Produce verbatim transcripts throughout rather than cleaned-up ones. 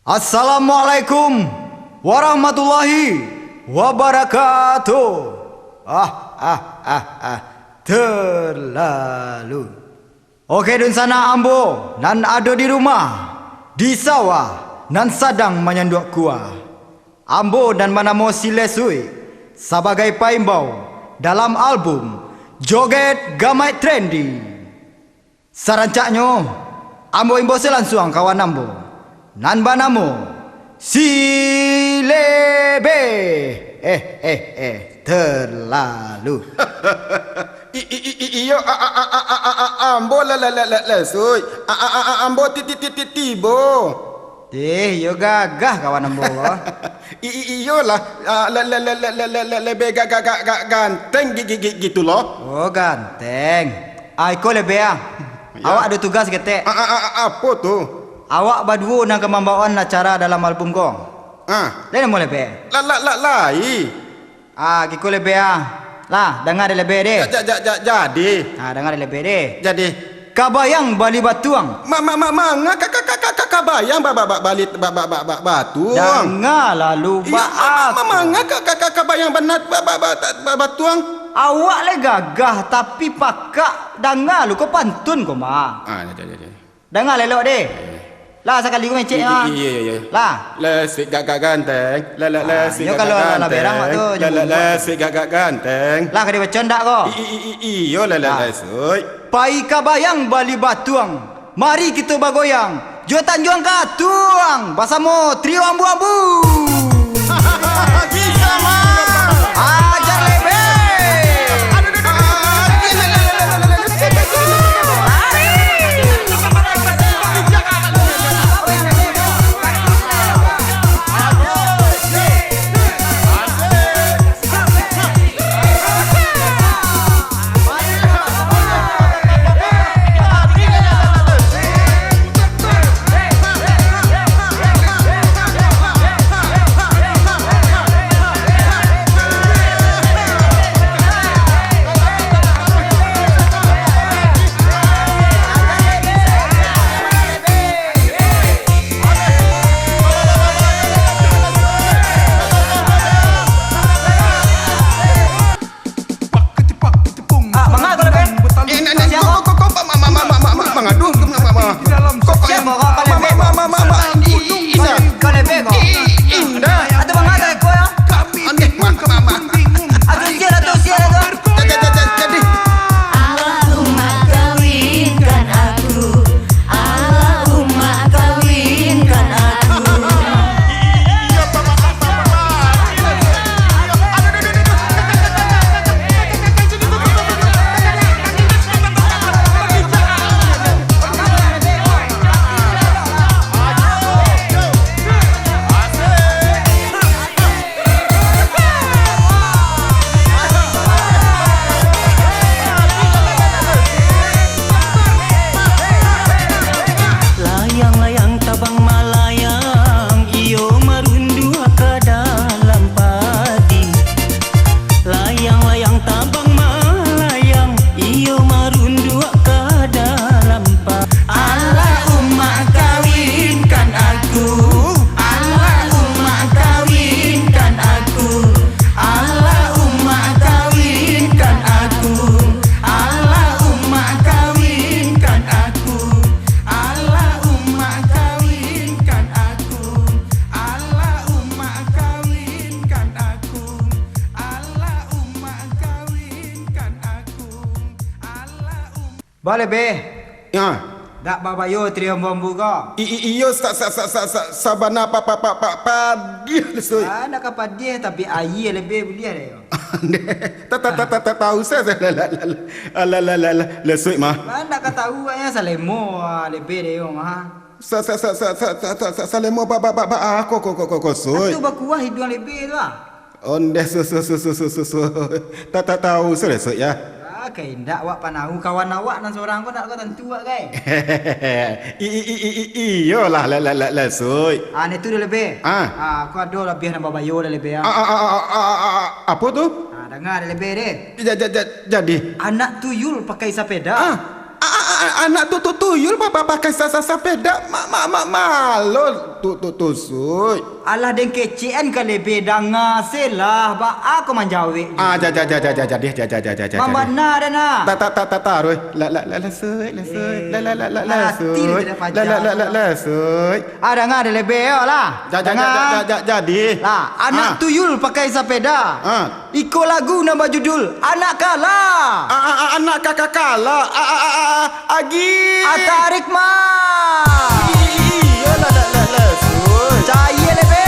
Assalamualaikum warahmatullahi wabarakatuh. Ah, ah, ah, ah, terlalu. Oke, dunsanak ambo nan ado di rumah, di sawah, nan sadang manyanduak kuah. Ambo nan banamo si Lesuik, sabagai paimbau dalam album Joget Gamaik Trending. Sarancaknyo, ambo imbau se lansuang kawan ambo, nan banamo si Lebe. Eh, eh, eh, terlalu. I, i, i, i, iyo, a, a, a, a, a, a, ambo la, la, la, la, Lesuik. A, a, a, a, ambo ti, ti, ti, ti, tibo. Eh, iyo gagah kawan ambo ko. I, i, iyolah, a, la, la, Lebe ga, ga, ga, ga, ganteng gi, gi, gi, gitu lo. Oh, ganteng. Ah, iko Lebe ah. Yo. Awak ado tugas ketek. A, a, a, a, apo tu? Awak baduo nan ka mambaoan acara dalam album ko. Ah. Lai namo Lebe? La, la, la, lai. Ah, giko Lebe ah. Lah, danga dek Lebe deh. Ja, ja, ja, ja, jadi. Ah, danga dek Lebe deh. Jadi. Kabayang bali batuang. Ma, ma, ma, manga ka, ka, ka, ka, ka, kabayang ba, ba, ba, bali, ba, ba, ba, ba, batuang. Danga lalu. Iyo, ma, ma, ma, batuang. Manga ka, ka, ka, kabayang bana, ba, ba, ba, ba, batuang. Awak lai gagah, tapi pakak. Danga lu ko pantun ko mah. Ah, jadi, jadi. Danga elok deh. Lah sakali ko mecek ah. Iyo, iyo, iyo. Lah. Lesuik gagah ganteng. La, la, ah, Lesuik iyo, gagah kalau lah, lah ganteng. Berang awak tu, la, la, nyebut. Lesuik gagah ganteng. Lah, ka dibaco ndak ko? I, i, i, i, iyo, la, la, ah. Lesuik. Pai kabayang bali batuang. Mari kito bagoyang. Jo Tanjuang Katuang basamo Trio Ambu-Ambu. Bisa, Mas. Ajar Lebe. Ah, manga ko Lebe? Eh, nak, nak, siapa? Kau, kau, kau, ma, ma, ma, mangadu, ma, ma, ma. Kau, kau, siapa kau, kau Lebe? Ma, ma, ma, ma, ma, i, i, indak. Kau Lebe kau? I, i, indak. Atau manga ko ya? Aneh, ma, ma, ma. Atau siapa tu, siapa tu? Ja, ja, ja, ja, jadi. Allahumma kawinkan aku. Allahumma kawinkan aku. Layang-layang tabang malayang, iyo marunduak ka dalam padi. Layang-layang tabang malayang, iyo marunduak ka dalam pa-, Allahumma kawinkan aku, Allahumma kawinkan aku, Allahumma kawinkan aku, Allahumma kawinkan aku, Allahumma kawinkan aku, Allahumma kawinkan aku, Allahumma kawinkan aku, Allahumma. Baleh, Be. Ya. Dak babayo trio ambu-ambu ko? I, i, iyo, sa, sa, sa, sa, sa, sabana pa, pa, pa, pa, padiah, Lesuik. Ah, dak ka padiah, tapi aia Lebe buliah deh yo. Ndeh, ta, ta, ta, ta, ta, tahu sa, sa, la, la, la, la, la, la, la, Lesuik mah. Ah, dak ka tahu, ah, salemo, ah, Lebe deh yo mah. Sa, sa, sa, salemo ba, ba, ba, ba, ah, ko, ko, ko, ko, ko, Suik. Atu bakuah iduang Lebe tu, ah. Ondeh, su, su, su. Ta, ta, tahu, Suik, Suik, ya. Ah, ka indak awak panahu kawan awak nan sorang ko, nak ko tantu awak, kai. I, i, i, i, i, iyolah, la, la, la, la, Suik. Ah, ni tu dah Lebe. Ah. Ah, aku ado labiah nan babayo dah Lebe, ah. Ah, ah, ah, ah, ah, ah, ah, apo tu? Ah, danga dah Lebe deh. Ja, ja, ja, jadi. Anak tuyul pakai sapeda. Ah. Ah, ah, ah, Anak tu, tu tuyul pa-, pa-, pakai sa-, sa-, sapeda, ma-, ma-, ma-, malo tu, tu, tusuik. Alah, den kecek an ka lebe, danga se lah, baa ko manjawek ni? Ah, ja, ja, ja, ja, ja, jadi, ja, ja, ja, ja, ja, jadi. Mambana den nah. Ta, ta, ta, ta, taruih. La, la, la, la, suik, la, suik. Eh, la, la, la, la, la, hati suik. La, la, la, la, la, suik. Ah, danga den lebe, yo lah. Ja, ja, ja, ja, ja, ja, jadi. Lah, anak tuyul pakai sapeda. Ah. Iko lagu nan bajudul Anak Kala. A-, a-, a-, anak ka-, ka-, kala. A-, a-, a-, a-, a-, agi. Atarik mah. I-, i-, iyo lah, lah, lah, lah, suy. Cayie lebe.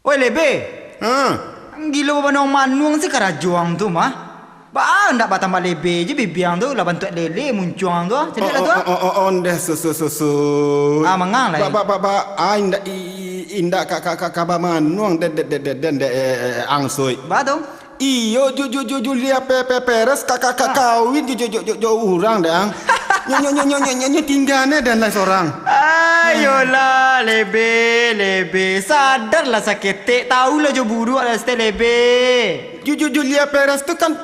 Oi, Lebe. Ha. Gilo bamanuang-manuang se karajo ang tu mah. Baa ndak batambah lebe je bibiang tu, lah bantuak lele muncuang tu, ah. Caliak lah tu, ah. Oh, oh, oh, oh, ondeh, su-, su-, su-, su-. Ah, mangang lah, eh. Ba, ba, ba, ba, ah, indak, i, i, indak ka, ka, ka, ka bamanuang de, de, de, de, de, de, eh, eh, ang, Suik. Ba tu? Iyo, Ju-, Ju-, Ju-, Julia Pe-, Pe-, Perez ka, ka, ka, Ah. kawin jo, jo, jo, jo, jo urang, dang. Nyo, nyo, nyo, tingga ne dan lai sorang. Ayolah, lebe, lebe. Sadarlah saketek. Tahulah jo buruak lah saketek, lebe. Ju-, Ju-, Julia Perez tu kan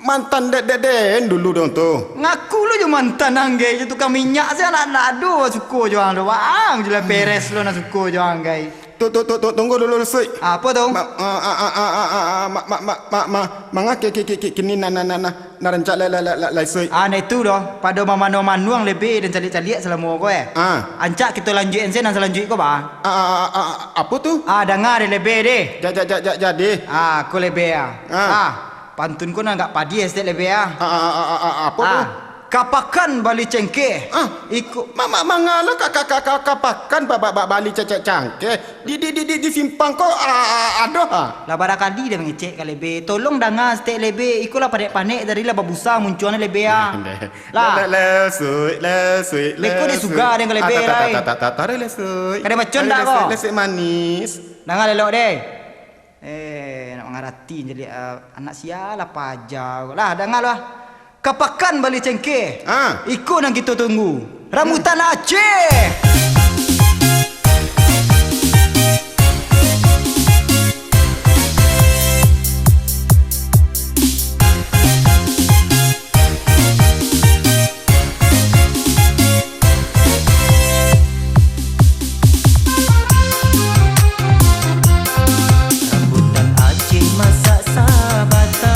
mantan dek, dek, den dulu dong tu. Ngaku lo jo mantan ang gai, jo tukang minyak se anak, anak ado suko jo ang tu. Baa ang Julia Perez lo nan suko jo ang gai. Tu, tu, tu, tu, tunggu dulu, Suik. Apo tu? Ma, a, a, ma, ma, ma, ma, ma, ma, manga ki, ki, ki, ki, kini na, na, na, na, na rancak lai, lai, lai, lai, lai, Suik. Ah, ndak itu doh. Pado mamanuang-manuang lebe den caliak-caliak salamo ko, eh. Ah. Rancak kito lanjuik se nan salanjuik ko, ba. A, a, a, a, apo tu? Ah, danga deh lebe deh. Ja, ja, ja, ja, jadi. Ah, ko lebe ah. Ah. Ah, pantun ko nan agak padiah saketek lebe ah. A, a, a, a, a, apo tu? Ah. Ka pakan bali cengkeh. Ah, iko ma-, ma-, mangalo ka, ka, ka, ka, ka pakan ba-, ba-, ba-, bali cecek cangkeh. Di, di, di, di, di simpang ko, a, a, ado, ha? Lah barangkali den mangecek ka lebe. Tolong danga saketek lebe. Iko lah panek-panek tadi lah babusa muncuang lebe, ah. Lah. Le, le, le, Suik, le, Suik, le, Suik. Beko dek suga den ka lebe, lai. Ah, ta, ta, ta, ta, ta, ta, le, Suik. Kadai macam ndak ko? Le, Suik, le, Suik manis. Danga elok deh. Eh, nak mangarati jadi, ah, anak sia lah paja ko. Lah, danga lah. Ka pakan bali cengkeh. Ah. Iko nan kito tunggu. Rambutan Aceh. Rambutan Aceh masak sabatang,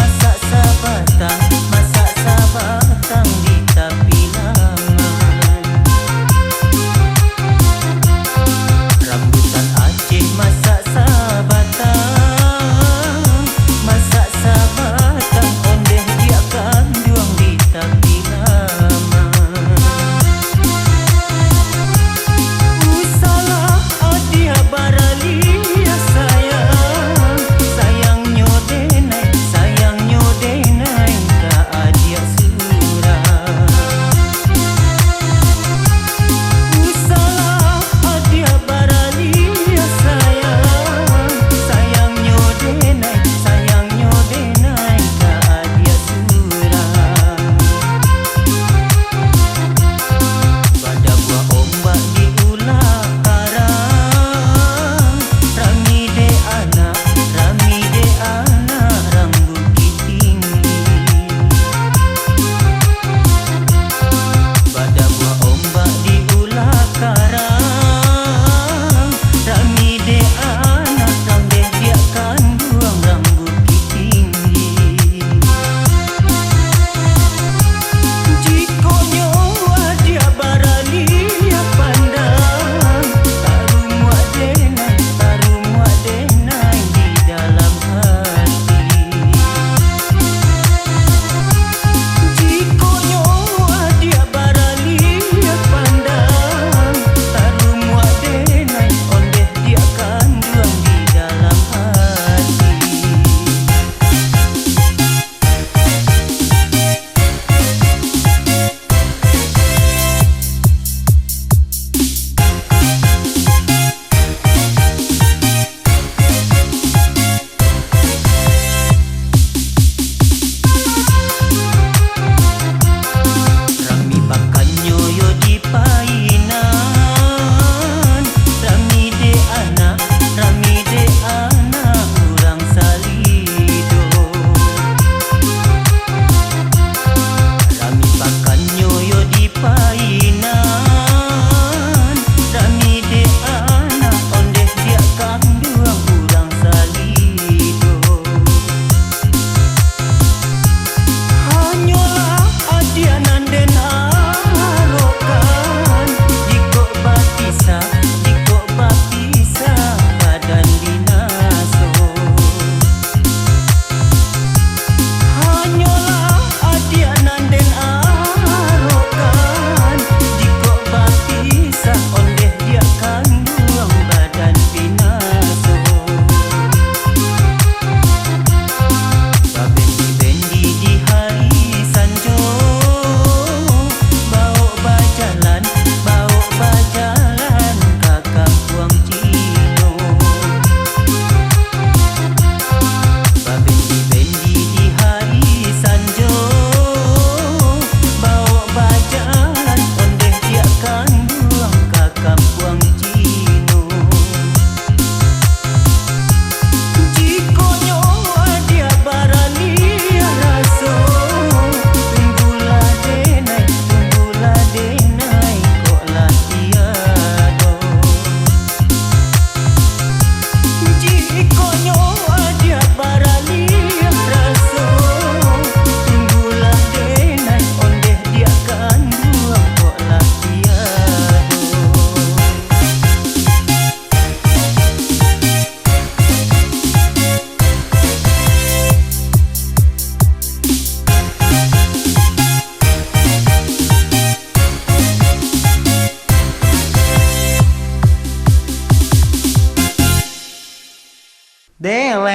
masak sabatang, masak sabatang di tapi laman.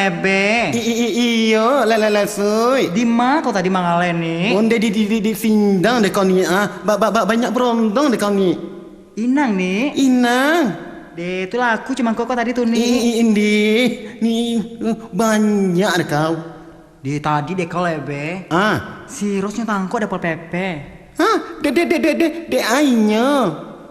Ebe. I, i, i, iyo, la, la, la, sui. Di ma kau tadi mangaleh ni? Onde di, di, di, di sindang deh kau ni, ah. Ba, ba, ba, banyak berondong deh kau ni. Inang ni? Inang. Deh, tu lah aku cuma kau, kau tadi tu ni. I, i, i, indi. Ni, uh, banyak deh kau. Deh, tadi deh kau lebe. Ah. Si Ros nyo tangkok dapol pepe. Hah? Dek, dek, dek, dek, dek, dek ainyo.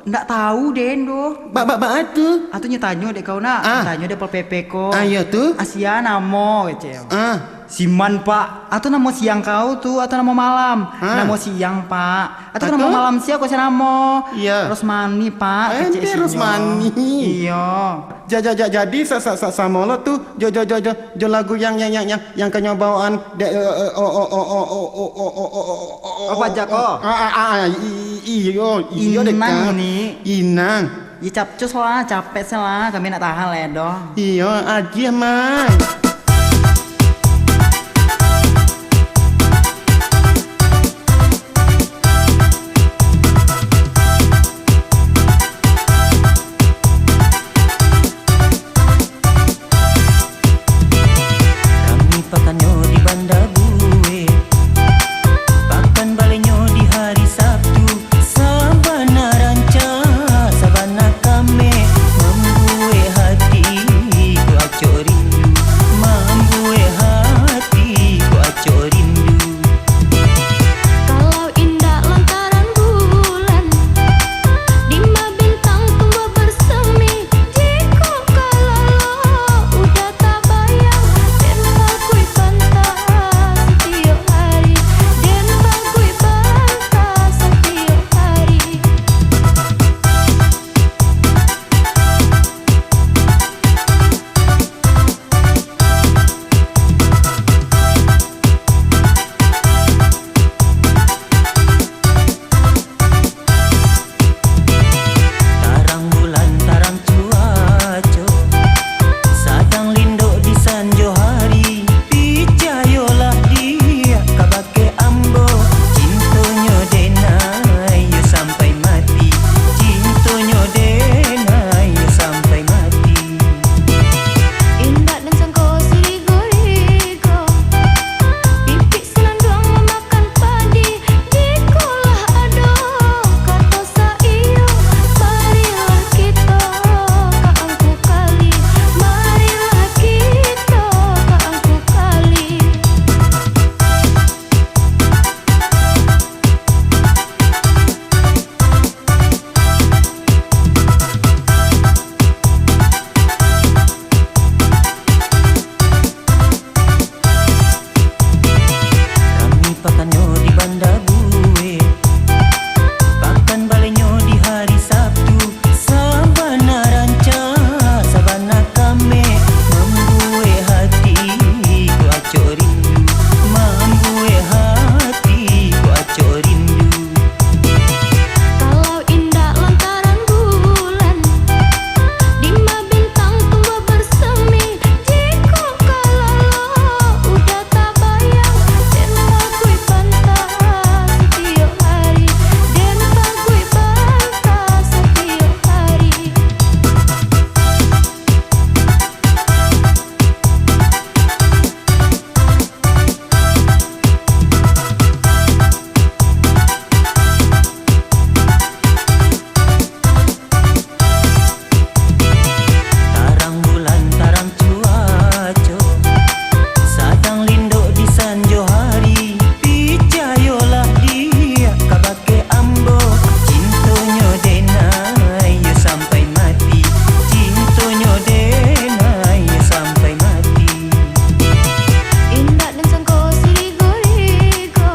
Ndak tahu den doh. Ba, ba, ba, atu. Atu nyo tanyo dek kau nak. Ah. Tanyo dapol pepe ko. Ah, iyo tu. Asia namo kecil. Ah. Siman, Pak. Atu namo siang kau tu, atu namo malam? Ah. Namo siang, Pak. Atu namo malam sia ko sia namo? Iya. Rosmani, Pak. Eh, kecil dek sinyo. Rosmani. Iyo. Ja, ja, ja, jadi sa, sa, sa, samo lo tu. Jo, jo, jo, jo. Jo lagu yang, yang, yang, yang, yang kanyo bawaan de, eh, eh, oh, oh, oh. Apa aja ko? Ah, ah, ah, i, i, iyo, iyo deh, Inang Kak. Ni. Inang. Ih, capcus lah, capek se lah, kami nak tahan lah ya doh. Iyo, agiah, Mang. Rami pakannyo di Banda Bue, pakan balenyo di hari Sabtu. Sabana rancak, sabana kameh, mambuek hati ko acok rindu, mambuek hati ko acok rindu. Kalau indak lantaran bulan, dima bintang tumbuah bersemi. Jikok ka lalok udah tabayang, den paguik banta satiok hari, den paguik banta satiok hari. Tarang bulan, tarang cuaco, sadang lindok di sanjo hari. Picayolah diak kabake ambo, cintonyo denai yo sampai mati, cintonyo denai yo sampai mati. Indak den sangko sirigo-rigo, pipik silanduang mamakan padi. Jikolah ado kato saiyo, marilah kito ka angku kali, marilah kito ka angku kali. Rami pakannyo di Banda Bue, pakan balenyo di hari Sabtu. Sabana rancak, sabana kameh, mambuek hati ko acok rindu, mambuek hati ko acok rindu. Kalau indak lantaran bulan, dima bintang tumbuah bersemi. Jikok ka lalok udah tabayang, den paguik banta satiok hari, den paguik banta satiok hari. Tarang bulan, tarang cuaco, sadang lindok di sanjo hari. Picayolah diak kabake ambo, cintonyo denai yo sampai mati, cintonyo denai yo sampai mati. Indak den sangko sirigo-rigo,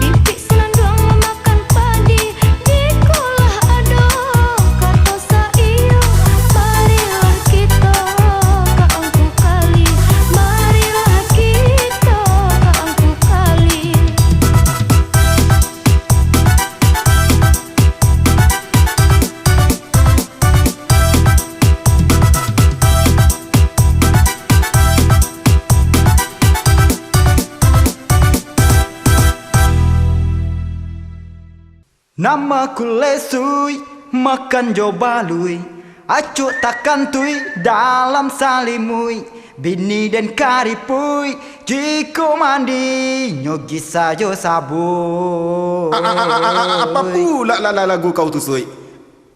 pipik silanduang mamakan padi. Jikolah ado kato saiyo, marilah kito ka angku kali, marilah kito ka angku kali. Namaku Lesui, makan jo balui, acok takantui dalam salimui. Bini den karipuik, jikok mandi, nyo gisa jo sabuik. A-, a-, a-, a-, a-, apa pula la-, la-, lagu kau tu, Suik?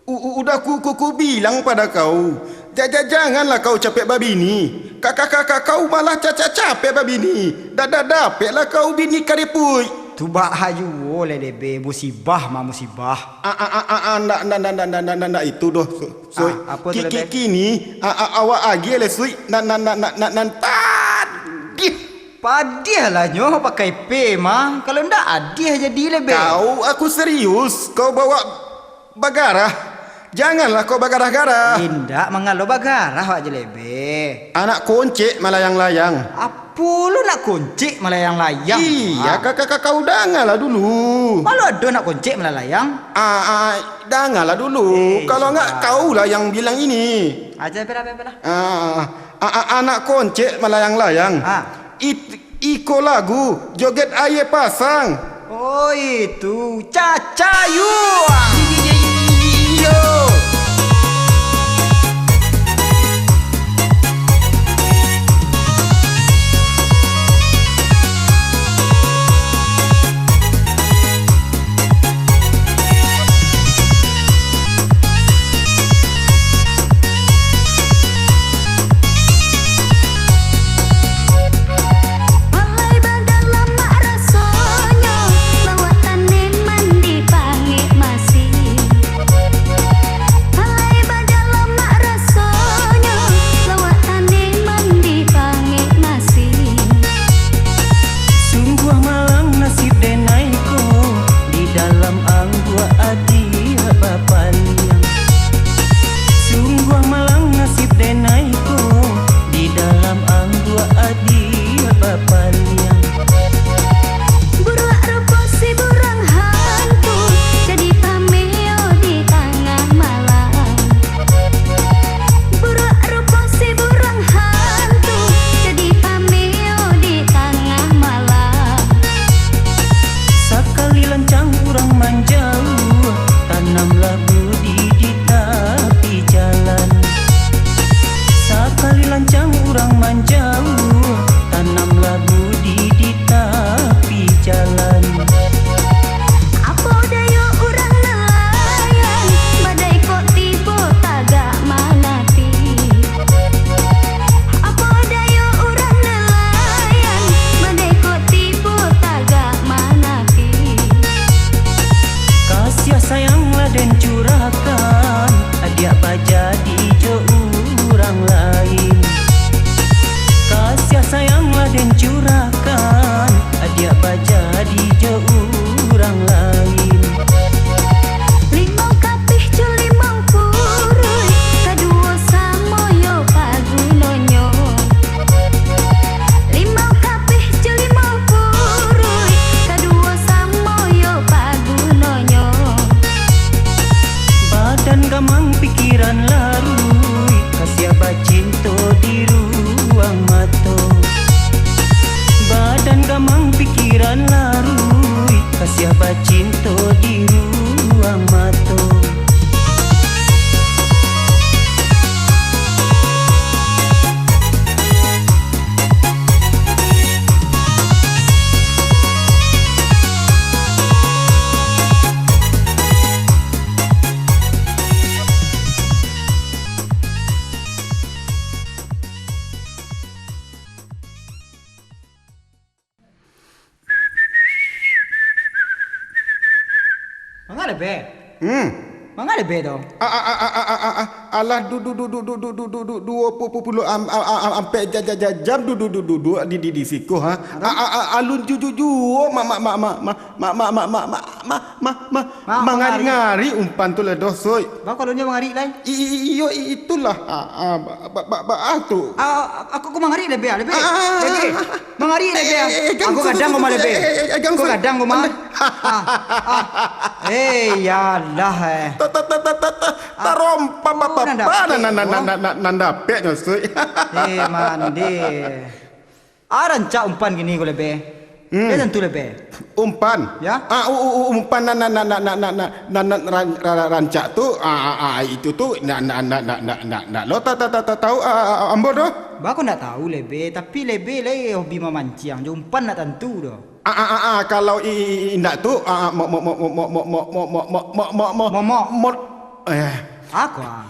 U-, u-, udah ku, ku, ku bilang pada kau, ja-, ja-, janganlah kau capek babini. Ka-, ka-, ka-, ka-, kau malah ca-, ca-, capek babini. Da-, da-, dapeklah kau bini karipuik. Tu bak hayuo lai, Lebe, musibah mah musibah. A-, a-, a-, a-, a-, ndak, ndak, ndak itu doh, Su-, Suik. Ah, apo tu, Ki-, ki-, Lebe? Kini, a-, a-, awak agiah lai, Suik, nan, nan, nan, nan, nan, nan tadi. Padiah lah nyo pakai P mah. Kalau ndak, adiah jadi, Lebe. Kau, aku serius. Kau bawa bagarah. Janganlah kau bagarah-garah. Indak, mangalo bagarah awak, Lebe. Anak koncek malayang-layang. Apo lo nak koncek malayang-layang? Iya, ah. Ka-, ka-, ka-, kau dangalah dulu. Malo ado nak koncek malayang-layang? Ah, ah, dangalah dulu. Eh, kalau enggak, sudah. Kaulah yang bilang ini. Aja, apalah, apalah. Ah, ah, ah, anak koncek malayang-layang. Ah. It-, iko lagu joget aia pasang. Oh, itu Caca Yu. Iyo. Alai badalamak rasonyo, lawak taneman di pangik masiang. Alai badalamak rasonyo, lawak taneman di pangik masiang. Sungguah malang nasib denai ko, di dalam angguak adiak bapaliang. Sungguah malang nasib denai ko, di dalam angguak adiak bapaliang. Buruak rupo si burang hantu, jadi pameo di tangah malam. Buruak rupo si burang hantu, jadi pameo di tangah malam. Sakali lancang urang manjauah, tanamlah budi di tapi jalan. Sakali lancang urang manjauah, tanamlah budi di tapi jalan. Apo dayo urang nalayan, badai kok tibo tagak manapi. Apo dayo urang nalayan, badai kok tibo tagak manapi. Kasiah sayang lah den curahkan, adiak bajadi jo urang lain. Kasiah sayang lah den curahkan, adiak bajadi jo urang lain. Limau kapih jo limau puruik, kaduo samo yo pagunonyo. Limau kapih jo limau puruik, kaduo samo yo pagunonyo. Badan gamang pikiran laruik, kasiah bacinto di ruang mato. Badan gamang pikiran laruik, kasiah bacinto di ruang mato. Manga Lebe? Hmm. Manga Lebe tu? A, a, a, a, a, a, a, alah du, du, du, du, du, du, du, du, du, duo pu-, pu-, puluah am-, a, a, a, ampek ja, ja, ja, jam du, du, du, du, du, di, di, di siko, ha? Apa? A, a, a, alun ju, ju, juo, ma, ma, ma, ma, ma, ma, ma, ma, ma, ma, ma, ma, Ma, mangari-ngari umpan tu lah doh, Soi. Ba, kalau nyo mangari lai? I, i, i, iyo, i, itulah. A, a, ba, ba, ba, ba, ah, tu. A, a, aku, aku mangari Lebe, ah, Lebe. A, a, a, Lebe. A, a. Mangari, Lebe. Eh, eh, eh, eh, aku gadang koma, Lebe. Eh, eh, eh, aku gadang koma. Anda. Ah, ah. Eh, yalah, eh. Ta, ta, ta, ta, ta, ta, tarompa, oh, apa, nan dapek, apa, nan, nan, oh. Nan, nan, nan, nan dapek nyo, Soi. Eh, mande. Ah, rancak umpan kini ko, Lebe. Hmm. Yo tantu Lebe. Umpan. Ya? Ah, u-, u-, u-, umpan nan, nan, nan, nan, nan, nan, nan, nan ran-, ra-, ra-, rancak tu, ah, ah, ah, itu tu, nak, nak, nak, nak, nak, nak, nak lo ta-, ta-, ta-, ta-, tahu, ah, ah, ah, ambo doh. Baa kok ndak tahu Lebe, tapi Lebe lai hobi mamanciang, jo umpan ndak tantu doh. Ah, ah, ah, ah, kalau i-, i-, i-, indak tu, ah, ah, mo-, mo-, mo-, mo-, mo-, mo-, mo-, Momok. Mo-, eh. Ako, ah.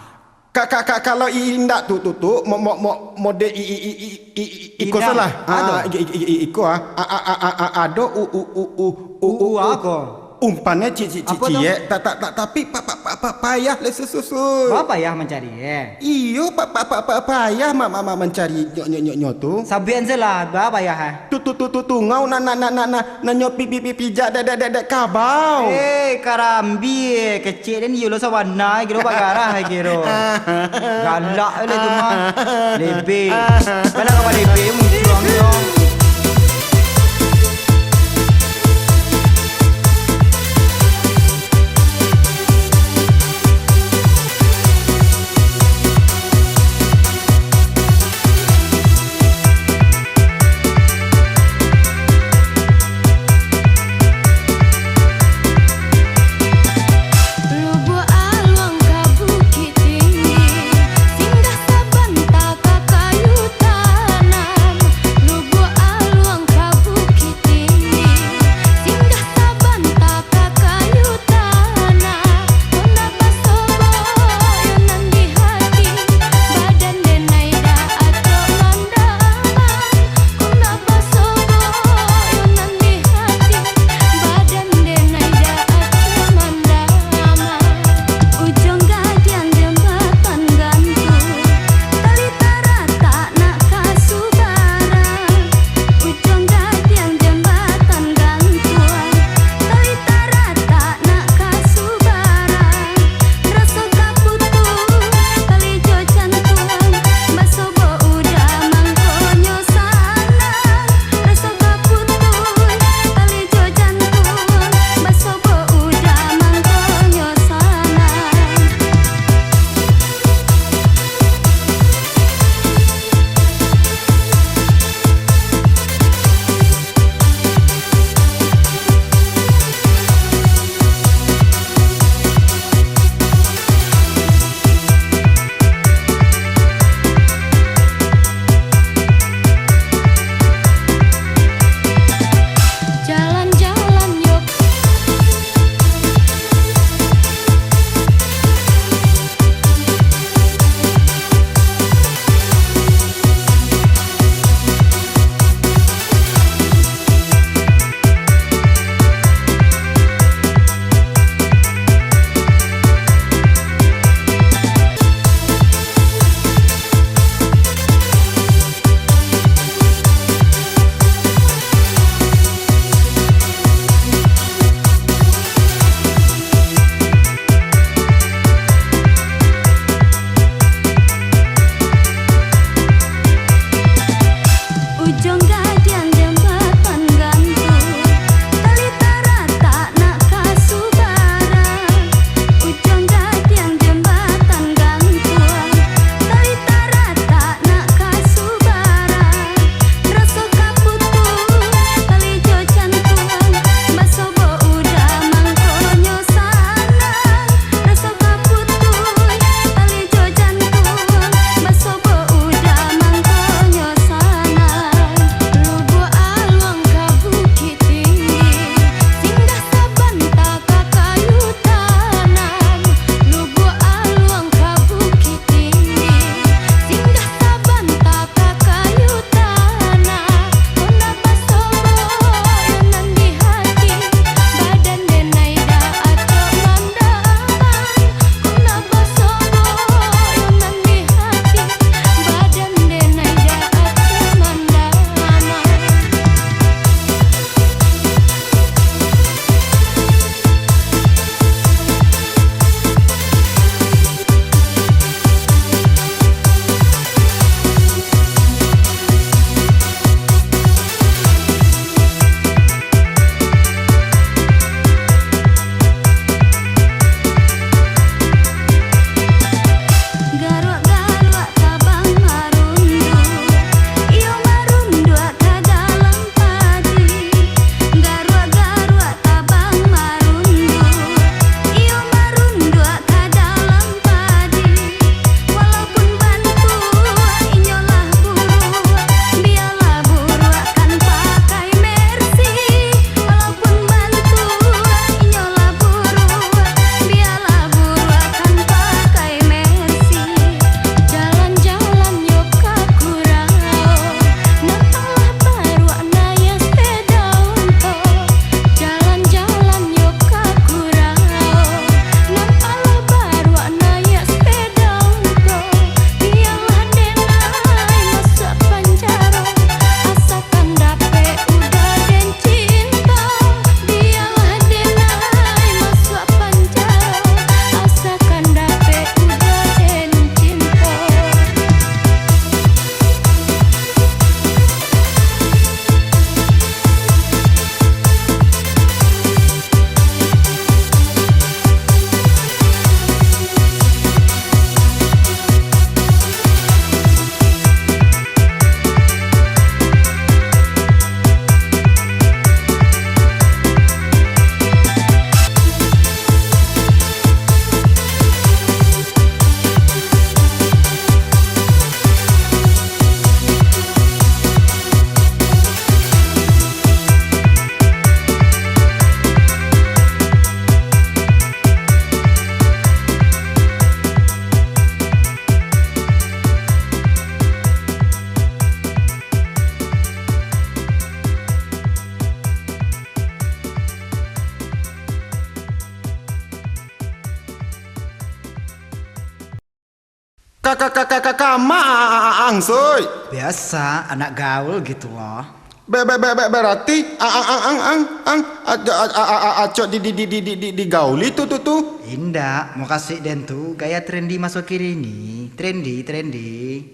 Ka-, ka-, ka-, kalau indak tu, tu, tu, mo-, mo-, mo-, mode i-, i-, i-, i-, i-, i-, iko Indak. salah. Ado. Ah, i-, i-, i-, i-, iko, ah. A-, a-, a-, a-, a-, ado u-, u-, u-, u-, u-, U-, u-, u-, ako. Umpannyo ci-, ci-, ci-, Apo tu? ciek, ta-, ta-, ta-, tapi pa-, pa-, pa-, pa-, payah le su-, su-, su. Ba payah mancari, eh? Iyo, pa-, pa-, pa-, pa-, payah ma-, ma-, ma-, mancari nyo, nyo, nyo, nyo tu. Sabuikan se lah, ba payah, eh? Tu, tu, tu, tu, tungau na-, na-, na-, na-, na-, Nan nyo pi-, pi-, pi-, pijak dek, dek, dek, dek kabau. Eh, karambia, eh, kecek den iyo lo sawana, kiro bagarah, kiro. Galak le tu mah. Lebe. Galak ka Lebe, muncuang nyo. Lubuak aluang ka Bukittinggi, singgah sabanta ka Kayu Tanam. Lubuak Ka, ka, ka, ka, ka, kama, a, a, a, ang, Soi. Biasa, anak gaul gitu loh. Be, be, be, be, berarti, a, a, a, ang, ang, ang, a, a, a, a, a, acok di, di, di, di, di, di, digauli tu, tu, tu. Indak, mukasuik den tu gaya trendy maso kini. Trendy, trendy.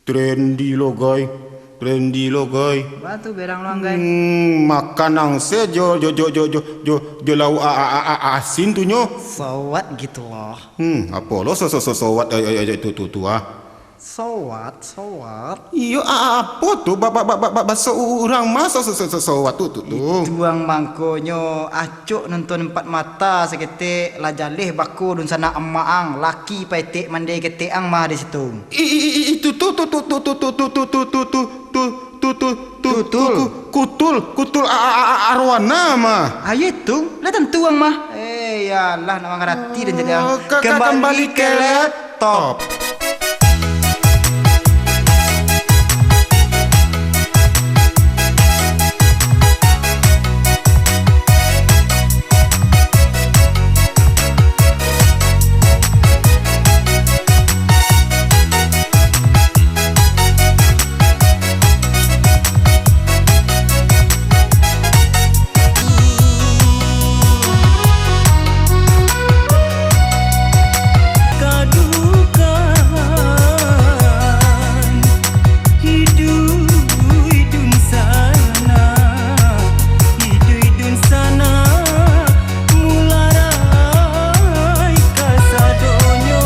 Trendy lo, gai. Trendy lo, gai. Bantu berang lo, gai. Hmm, makan angse jo, jo, jo, jo, jo, jo, jo lauak a, a, a, a, asin tu nyo. Sowat gitu loh. Hmm, apo lo so, so, so, sowat, ai, ai, ai, tu, tu, tu, ah. Sowat, sowat. Iyo, a, a, apo tu? Ba, ba, ba, ba, ba, baso urang ma so, so, so, so, sowat tu, tu, tu. Itu ang mangkonyo, ah, Cok nonton empat mata saketek, lah jaleh bako dunsanak amak ang, laki paetek mandeh ketek ang mah di situ. I, i, i, itu tu, tu, tu, tu, tu, tu, tu, tu, tu, tu, tu, tu, tu, tu, tu, Tutul. Ku-, kutul, kutul a, a, a, a, arwana mah. Ayo itu, lah tantu ang mah. Eh, yalah, nak mangarati dan jadi ang. Oh, ka, ka, kembali kembali ke ke laptop. Kadukaan, iduik dunsanak, iduik dunsanak, mularai kasadonyo.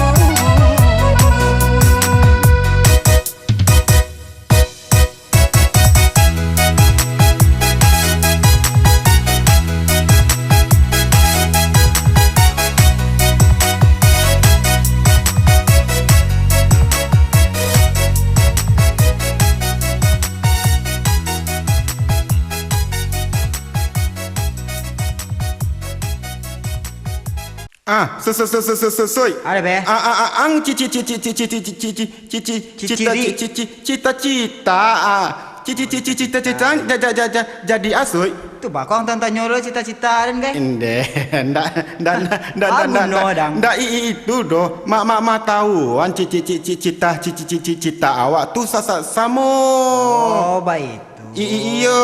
Ah, so, so, so, so, so, so, soi. Ada, be? Ah, ah, ah, ang ci, ci, ci, ci, ci, ci, ci, ci, ci, ci, ci, ci, ci, ci, ci, ci, cita-cita, ah. Ci, ci, ci, ci, cita-cita, ja, ja, ja, ja, jadi asoi. Tu bakong tantanyo lo cita-cita den, gai? Ende, ndak, ndak, ndak, ndak, Ah, ndak, guno, ndak, dang. Ndak, i, i, itu doh. Ma, ma, ma tahu, an ci, ci, ci, ci, cita, ci, ci, ci, ci, cita awak tu sa, sa, samo. Oh, baitu. I, i, iyo.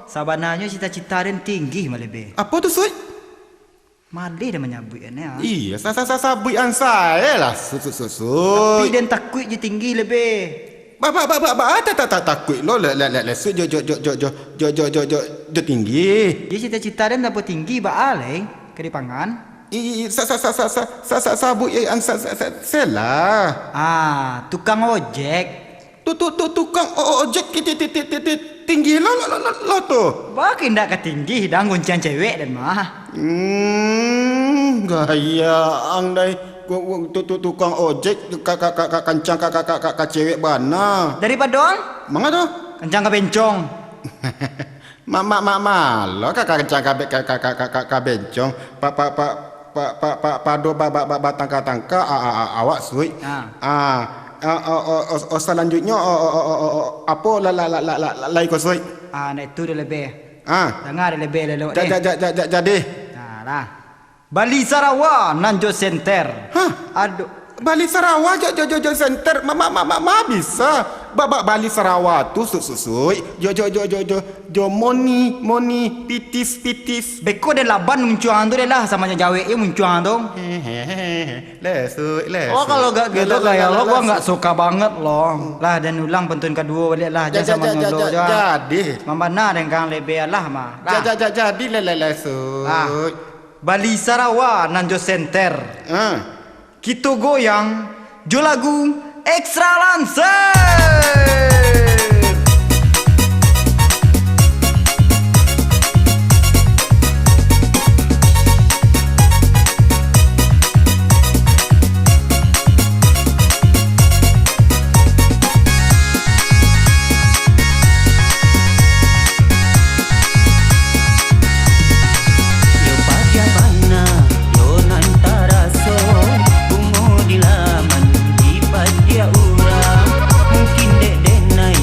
Sabananyo cita-cita den tinggi mah, be. Apo tu, soi? Maleh den manyabuik an, ya. Iya, sa, sa, sa, sabuik an sae lah, su, su, su, su. Tapi den takuik jo tinggi lebih. Ba, ba, ba, ba, ba, ta, ta, ta, takuik lo, le, le, le, le, su, jo, jo, jo tinggi. Iyo, cita-cita den tanpa tinggi, baa lai, ka dipangan. I, i, sa, sa, sabuik an, sa, sa, sa, selah. Ah, tukang ojek. Tu, tu, tu, tukang o-, o-, ojek ti-, ti-, ti-, ti-, ti-, ti-, tinggi lo, lo, lo, lo, lo tu. Baa kok indak ka tinggi, dang, goncang cewek den mah. Hmm, gaya ang dai. Ku-, ku-, tu, tu, tukang ojek ka, ka, ka, ka, kancang ka, ka, ka, ka, ka cewek bana. Dari Padang? Manga tu? Kancang ka bencong. Ma, ma, ma, malo ka, ka, ka, ka, ka, ka, ka, ka, ka, ka bencong. Pa, pa, pa, pa, pa, pa, pado ba, ba, ba, batangka-tangka, a, a, a, awak suik. Ah. Ah, a, o, o, o, o, salanjutnyo, o, o, o, o, o, o, apo la, la, la, la, la, la, lai ko suik? Ah, nak itu dah lebih. Ah. Danga dah lebih lalu Ja, deh. ja, ja, ja, ja, jadi. Nah, lah. Bali Sarawa nan jo senter. Hah? Aduh. Bali Sarawa jo, jo, jo, jo senter. Ma, ma, ma, ma, ma bisa. Ba, ba, Bali Sarawa tu su, su, suik. Jo, jo, jo, jo, jo, jo moni, moni, pitis, pitis. Beko den laban muncuang tu deh lah, samo jo jawek je muncuang tu. Hehehe. Lesu, lesu. Oh, kalau gak gitu, gaya lo gua nggak suka banget loh. Lah, dan ulang pantun kedua balik lah, Ja, jangan ja, sama ja, ja, nyolok ja, je. Jadi. Mambana dengan lebih lah mah. Lah. Ja, ja, ja, jadi le, le, lesu. Ah. Bali Sarawa nan jo senter. Ah. Kito goyang jo lagu Extra Lancer. Yo paja bana, yo nan taraso, bungo di laman, di paja urang. Mungkin dek denai,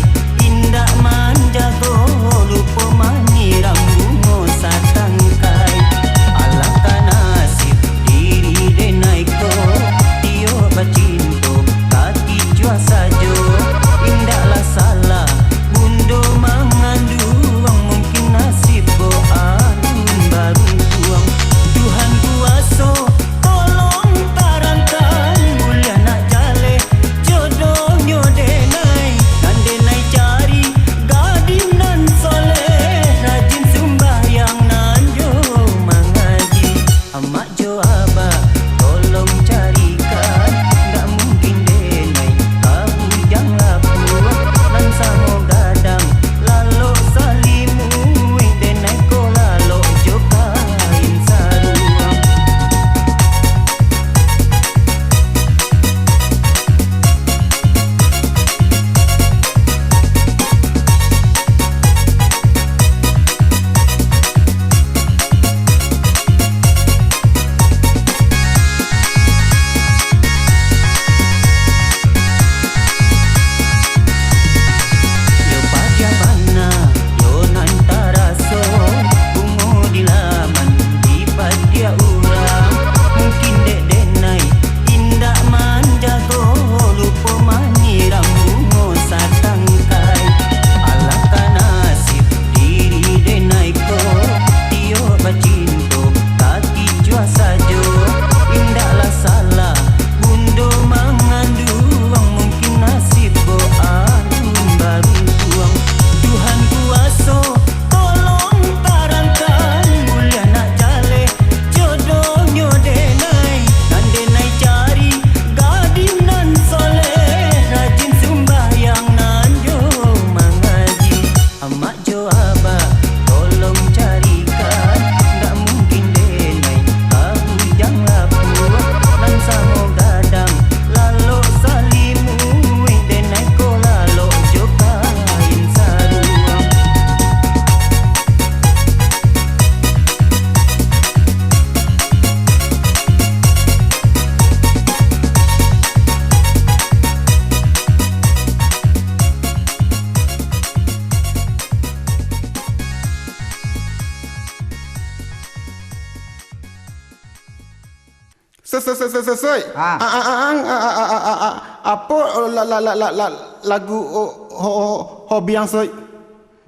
Soi, soi, soi, soi, soi. Ah. A-, a-, a-, ang, a-, a-, a-, a-, a-, apo la-, la-, la-, la-, la-, lagu o-, ho-, ho-, hobi ang, soi?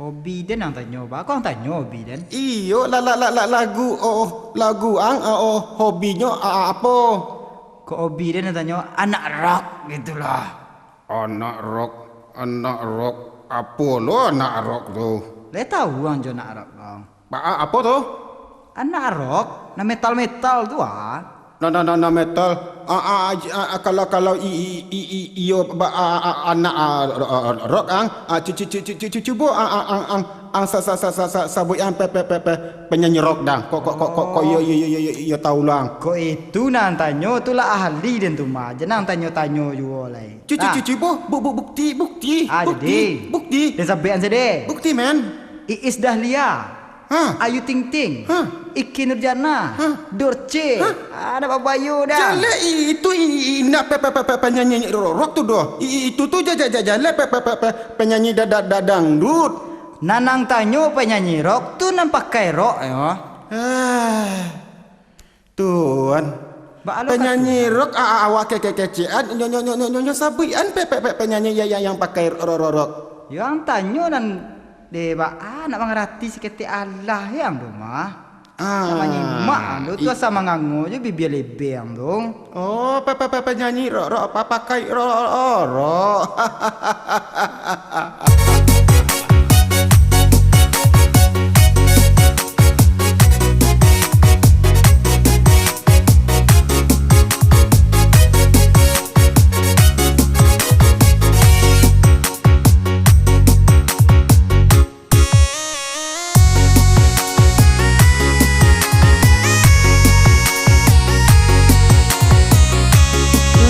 Hobi den ang tanyo, ba? Ko ang tanyo hobi den? Iyo, la-, la-, la-, la-, lagu o-, lagu ang, a-, o-, hobinyo a-, a-, apo? Ko hobi den ang tanyo, anak rock gitulah. Anak rock, anak rock, apo lo anak rock tu? Lai tau ang jo anak rock, dong? Ba-, a-, apo tu? Anak rock, nan metal-metal tu, ah. Nan, nan, nan, nan metal. A, a, a, a, kalau, kalau i, i, i, i, iyo, ba, a, a, a, anak, a, ro-, ro-, rock ang, a, cu-, cu-, cu-, cu-, cu-, cu-, cubo, a, a, ang, ang, ang sa-, sa-, sa-, sa-, sa-, sabuik ang pe-, pe-, pe-, pe-, penyanyi rock dang. Ko, ko, ko, ko, ko, iyo, iyo, iyo, iyo, iyo, tau lah. Ko itu nan tanyo tu lah ahli den tu mah. Jan ang tanyo-tanyo juo lai. Cu-, cu-, Nah. cu-, cubo, bu-, bu-, bukti, bukti, Ah, bukti, jadi. bukti. Den sabuik ang sade. Bukti, man. Iis Dahlia. Hah? Ayu Ting Ting, Hah? Iki Nurjana, Hah? Dorce, Hah? Ah, nak babayo dah. Jaleh i-, itu i-, i-, indak pe-, pe-, pe-, pe-, penyanyi ro-, rock tu doh. I-, i-, itu tu ja-, ja-, ja-, jaleh pe-, pe-, pe-, pe-, penyanyi da-, da-, da-, dangdut. Nan ang tanyo penyanyi rock tu nan pakai rok, yo. Ah. Tuan. Ba alo Penyanyi katuan. rock, a-, a-, awak ke-, ke-, kecekan, nyo, nyo, nyo, nyo, nyo, nyo sabuikan pe-, pe-, pe-, penyanyi yang, yang, yang pakai ro-, ro-, rock. Yo ang tanyo nan dek baa nak mangarati saketek alah yang tu mah. Ah. Nak manyimak ang tu, tu I- asa mangango jo bibia lebeng tu. Oh, pe-, pe-, pe-, penyanyi rock, rock, pa-, pakai ro-, ro-, rock.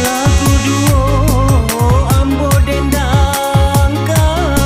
Lagu duo ambo dendangkan.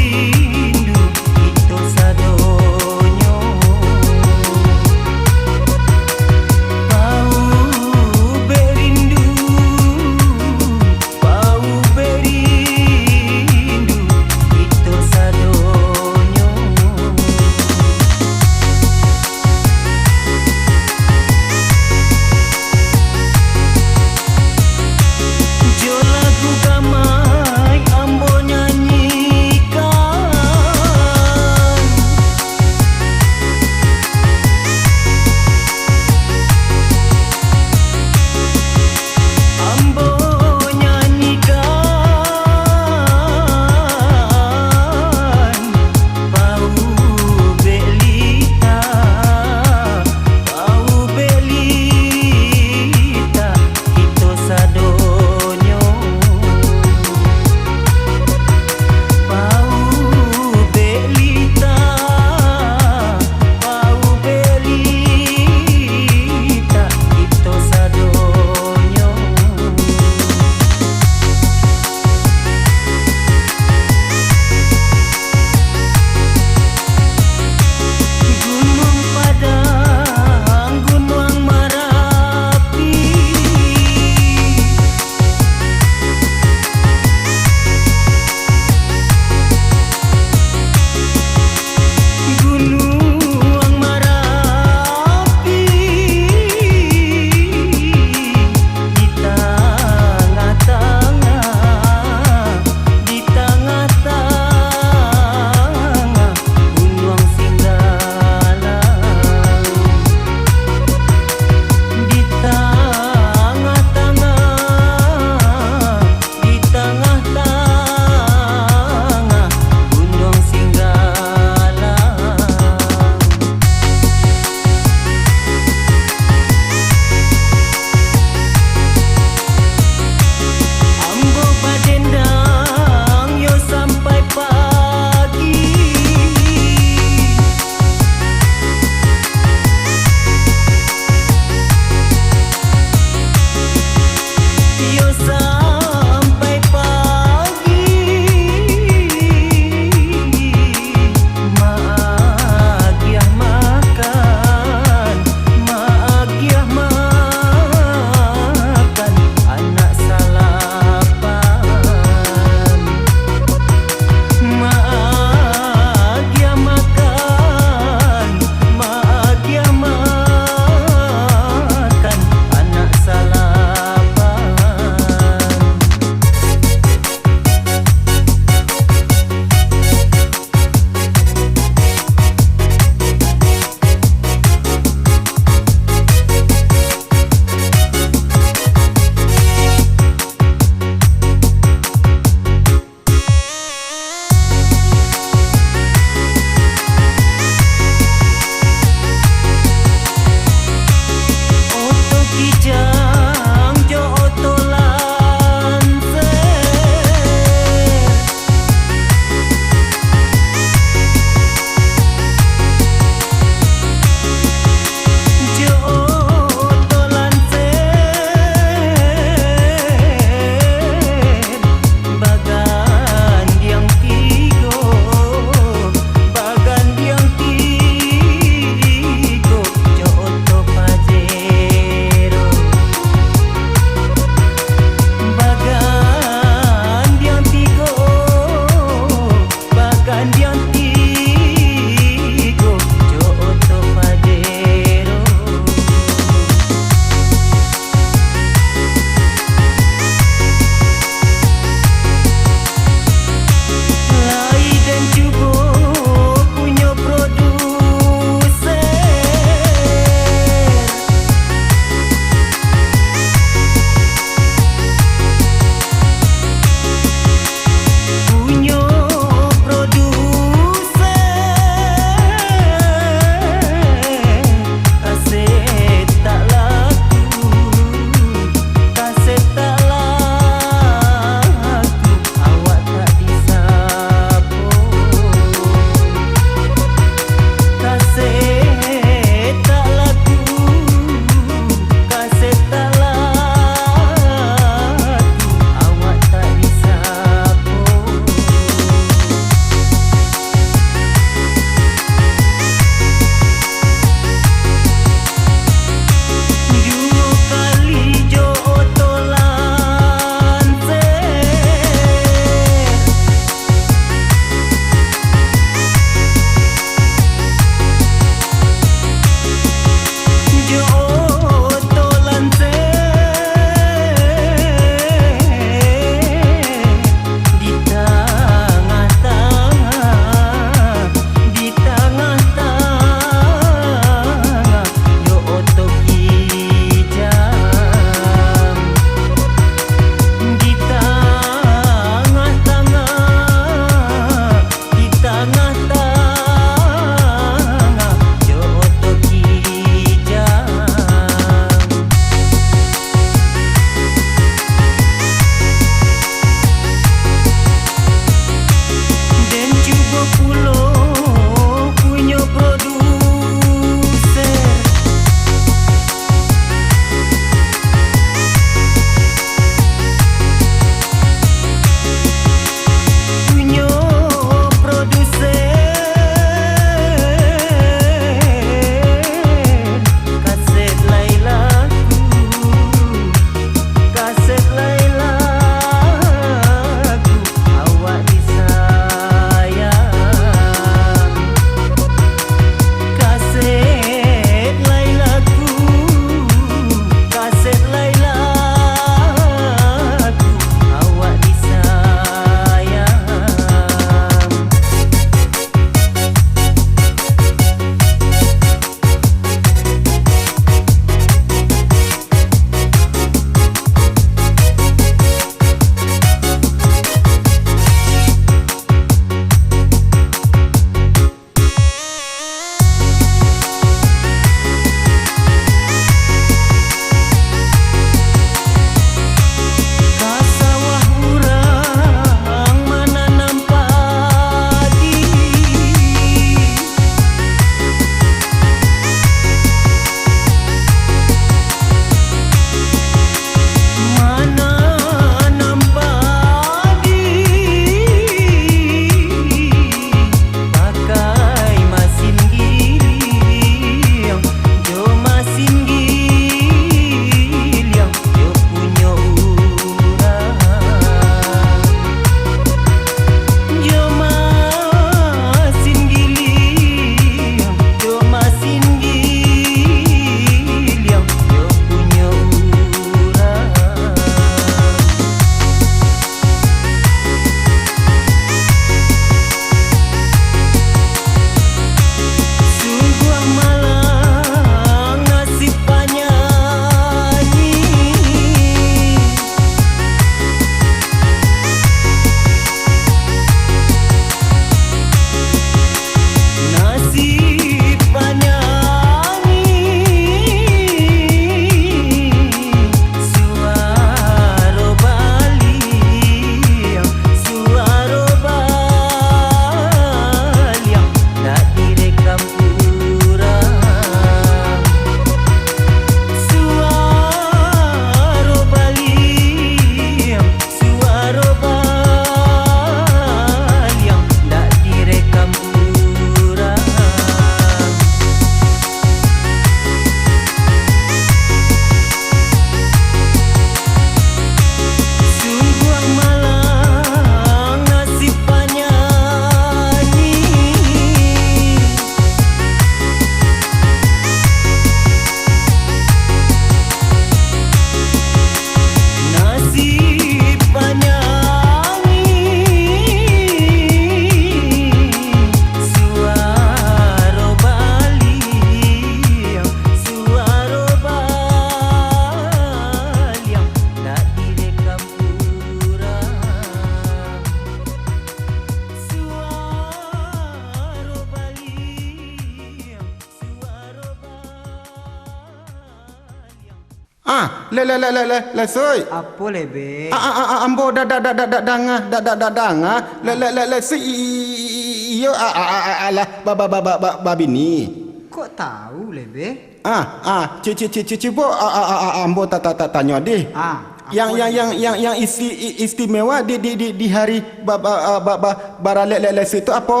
Ah, le, le, le, le, le, le, Suik. Apo, Lebe? Ah, ah, ah, ah, ambo da, da, da, da, da, danga, da, da, da, danga. Le, le, le, le, Suik, i, i, i, i, iyo, ah, ah, ah, ah, alah, ba, ba, ba, ba, ba, babini. Kok tahu, Lebe? Ah, ah, cu, cu, cu, cu, cubo, ah, ah, ah, ah, ambo ta, ta, ta, tanyo dih. Ah, Yang, apo yang, dih? Yang, yang, yang isti-, i, istimewa di, di, di, di hari ba, ba, ah, ba, ba, baralek lek, lek Suik tu apo?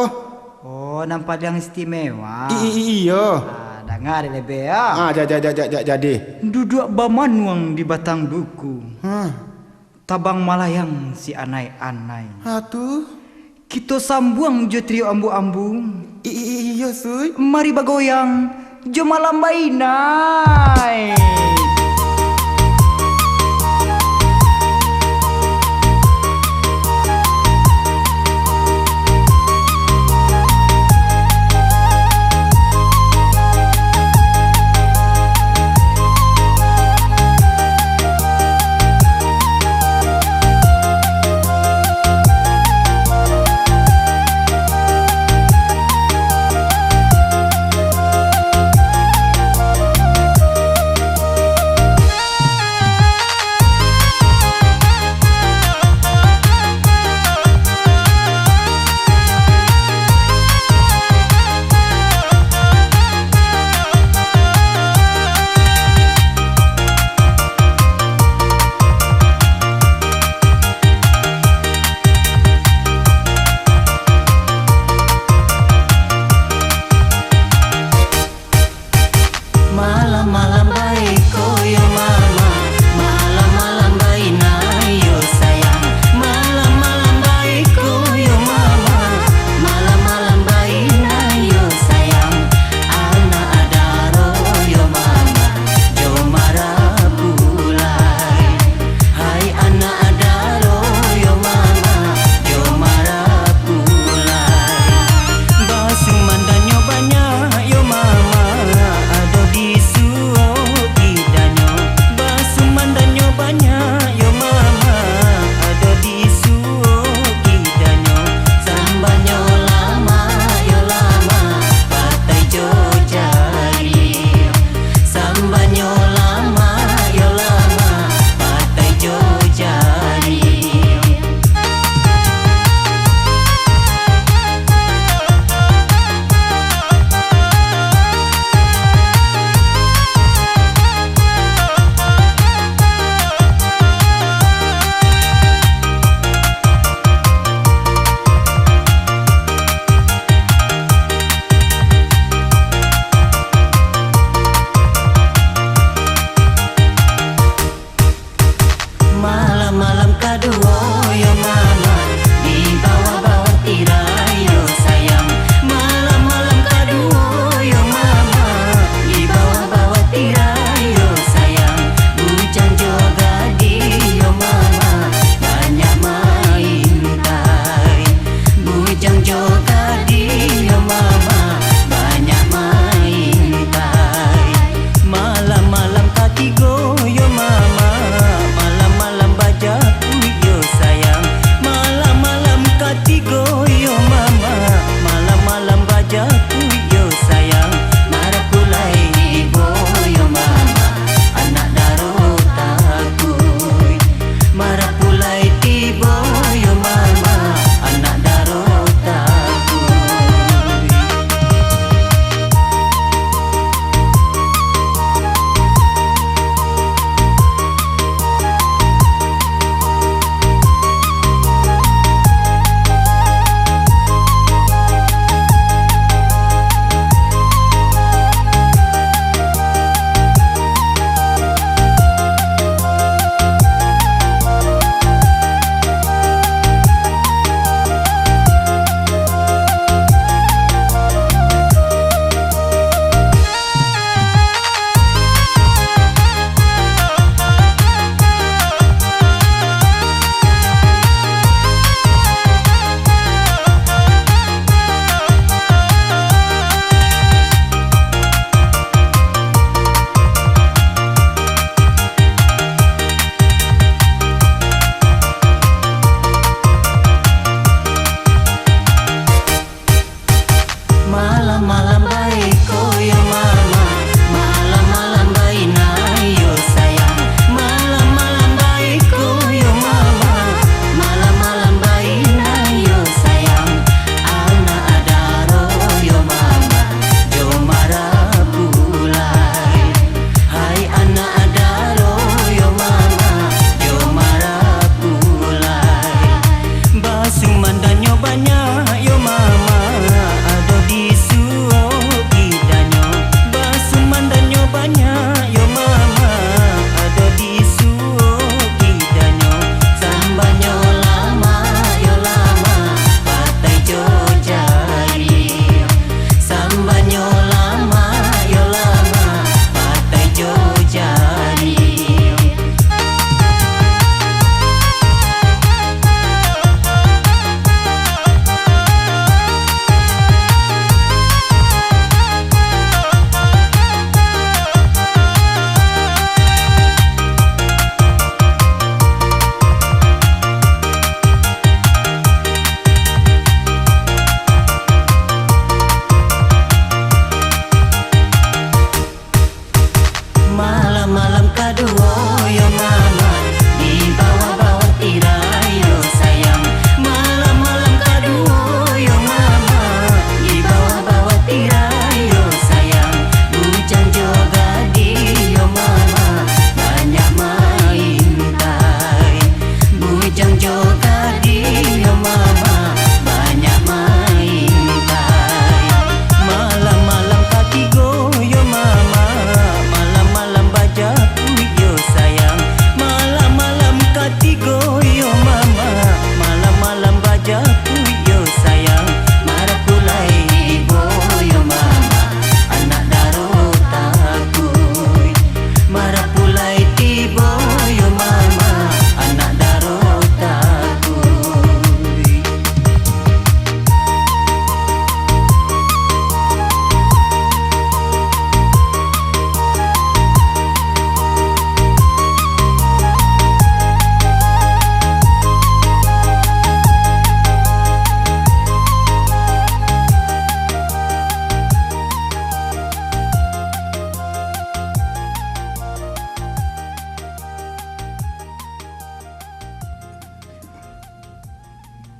Oh, nan paliang istimewa. I, i, i, iyo. Ah, danga dek Lebe, yo. Ah, ja, ja, ja, ja, ja, jadi. Duduak bamanuang di batang duku. Hah. Tabang malayang si anai-anai. Ha, tu. Kito sambuang jo trio ambu-ambu. I, i, i, iyo, Suik. Mari bagoyang jo malam bainai.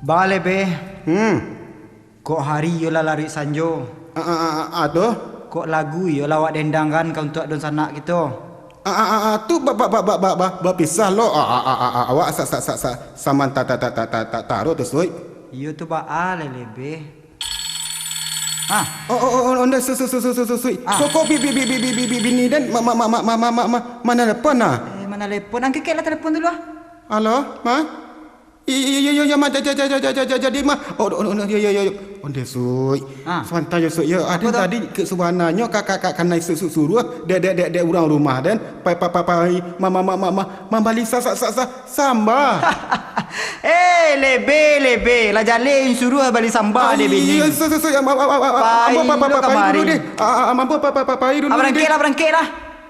Ba Lebeh. Hmm. Kok hari iyo lah laruik sanjo. Ah, ah, ah, ah, tu? Kok lagu iyo lah awak dendangkan ka untuak dunsanak kito. Ah, ah, ah, ah, tu ba, ba, ba, ba, ba, ba, bapisah lo. Ah, ah, ah, ah, ah, awak sa, sa, sa, sa, samanta ta, ta, ta, ta, ta, taruh tu, Suik. Iyo tu baa lai Lebeh. Ah. Oh, oh, oh, oh, ondeh, Suik, Suik, Suik, Suik, Suik, Suik. Ah. Kok, kok, bi, bi, bini den, ma, ma, ma, ma, ma, ma, ma, ma, manalepon, ah? Eh, manalepon. Angkeklah telepon dulu, ah. Halo, Ma? Iyo, iyo, iyo, iyo, Ma, ja, ja, jadi, Ma. Oh, oh, oh, iyo, iyo, iyo, iyo. Ondeh, Suik. Ah. Sabanta yo, Suik, yo. Apo tu? Aden tadi ka, sabananyo ka, ka, ka, kanai su, su, suruah dek, dek, dek, dek urang rumah den. Pai, pai, pai, pai, ma, ma, ma, ma, ma, mambali sa, sa, sa, sa, samba. Eh, Lebeh, Lebeh. Lah jaleh suruah bali samba dek bini. Iyo, Suik, Suik, Suik. Am, am, am, am, am, ambo, pai, pai, pai, pai, pai kamari dulu deh. Ah, ah, ah, ambo, pai, pai, pai, pai dulu deh. Ah, barangkeklah, barangkeklah.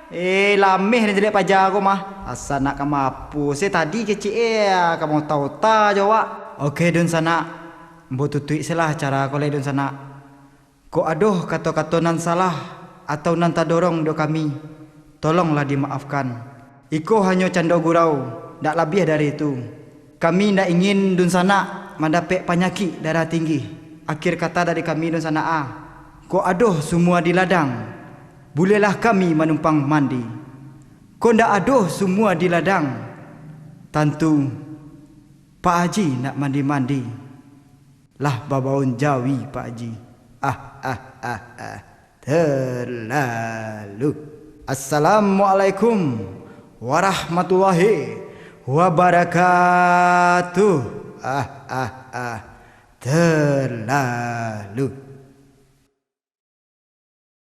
Eh, lameh nan caliak paja ko mah. Asa nak ka mapo se tadi kecek eh, ka maota-ota jo awak. Oke, dunsanak. Ambo tutuik se lah acara ko lai, dunsanak. Kok ado kato-kato nan salah atau nan tadorong dek kami, tolonglah dimaafkan. Iko hanyo cando gurau, ndak labiah dari itu. Kami ndak ingin dunsanak mandapek panyakik darah tinggi. Akhir kata dari kami, dunsanak a. Kok ado sumua di ladang, buliahlah kami manumpang mandi. Kok ndak ado sumua di ladang, tantu Pak Haji nak mandi-mandi. Lah babaun jawi, Pak Haji. Ah, ah, ah, ah. Terlalu. Assalamualaikum warahmatullahi wabarakatuh. Ah, ah, ah. Terlalu.